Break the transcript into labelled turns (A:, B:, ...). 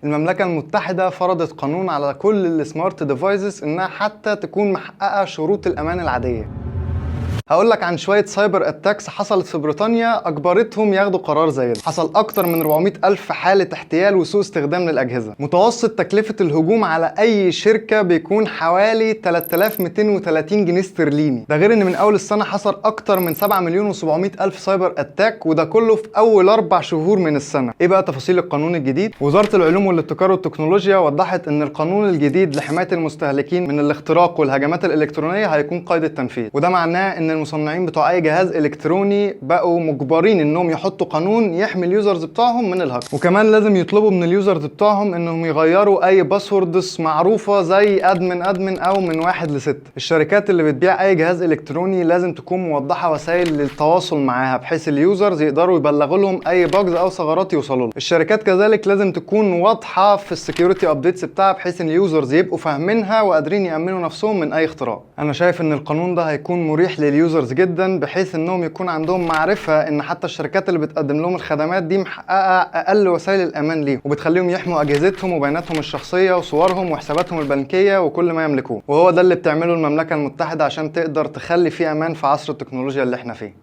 A: المملكة المتحدة فرضت قانون على كل ال smart devices انها حتى تكون محققة شروط الامان العادية. هقول لك عن شوية cyber attacks حصلت في بريطانيا اجبرتهم ياخدوا قرار زي ده. حصل اكتر من 400 الف حاله احتيال وسوء استخدام للاجهزه. متوسط تكلفة الهجوم على اي شركة بيكون حوالي 3230 جنيه استرليني. ده غير ان من اول السنة حصل اكتر من 7 مليون و700 الف cyber attack، وده كله في اول 4 شهور من السنه. ايه بقى تفاصيل القانون الجديد؟ وزارة العلوم والابتكار والتكنولوجيا وضحت ان القانون الجديد لحماية المستهلكين من الاختراق والهجمات الالكترونية هيكون قيد التنفيذ، وده معناه ان المصنعين بتوع اي جهاز الكتروني بقوا مجبرين انهم يحطوا قانون يحمي ال users بتوعهم من الهاكر، وكمان لازم يطلبوا من ال users بتوعهم انهم يغيروا اي passwords معروفة زي admin admin او من 1 ل6. الشركات اللي بتبيع اي جهاز الكتروني لازم تكون موضحة وسائل للتواصل معاها، بحيث ال users يقدروا يبلغوا لهم اي bugs او ثغرات يوصلوا لها. الشركات كذلك لازم تكون واضحة في ال security updates بتاعها، بحيث ان ال users يبقوا فاهمينها وقادرين يامنوا نفسهم من اي اختراق. انا شايف ان القانون ده هيكون مريح لل users جدا، بحيث انهم يكون عندهم معرفة ان حتى الشركات اللي بتقدم لهم الخدمات دي محققة اقل وسائل الامان ليهم، وبتخليهم يحموا اجهزتهم وبياناتهم الشخصية وصورهم وحساباتهم البنكية وكل ما يملكوه. وهو ده اللي بتعمله المملكة المتحدة عشان تقدر تخلي فيه امان في عصر التكنولوجيا اللي احنا فيه.